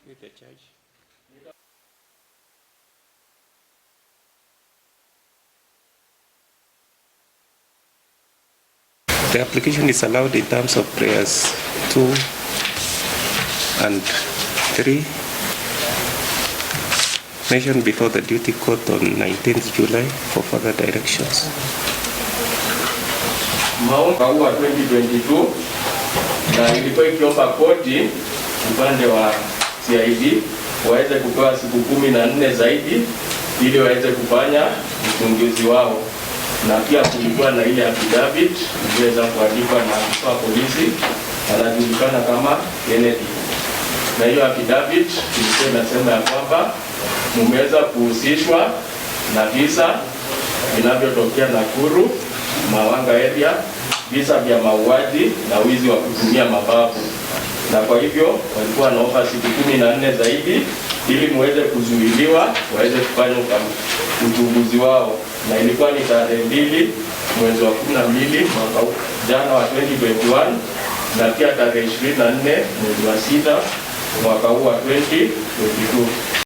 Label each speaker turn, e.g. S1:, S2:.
S1: Refute the charge. The application is allowed in terms of prayers 2 and 3 mentioned before the duty court on 19th July for further directions.
S2: Mwaka huu wa 2022, na ilikuwa ikiomba koti upande wa CID waweze kupewa siku 14 zaidi ili waweze kufanya uchunguzi wao, na pia kulikuwa na ile affidavit iliweza kuandikwa na afisa wa polisi anajulikana kama Kennedy, na hiyo affidavit ilikuwa inasema ya kwamba mumeweza kuhusishwa na visa vinavyotokea Nakuru Mawanga area, visa vya mauaji na wizi wa kutumia mabavu, na kwa hivyo walikuwa wanaomba siku 14 zaidi ili muweze kuzuiliwa waweze kufanya uchunguzi wao, na ilikuwa ni tarehe 2 mwezi wa 12 mwaka jana wa 2021 na pia tarehe 24 mwezi wa 6 mwaka huu wa 2022.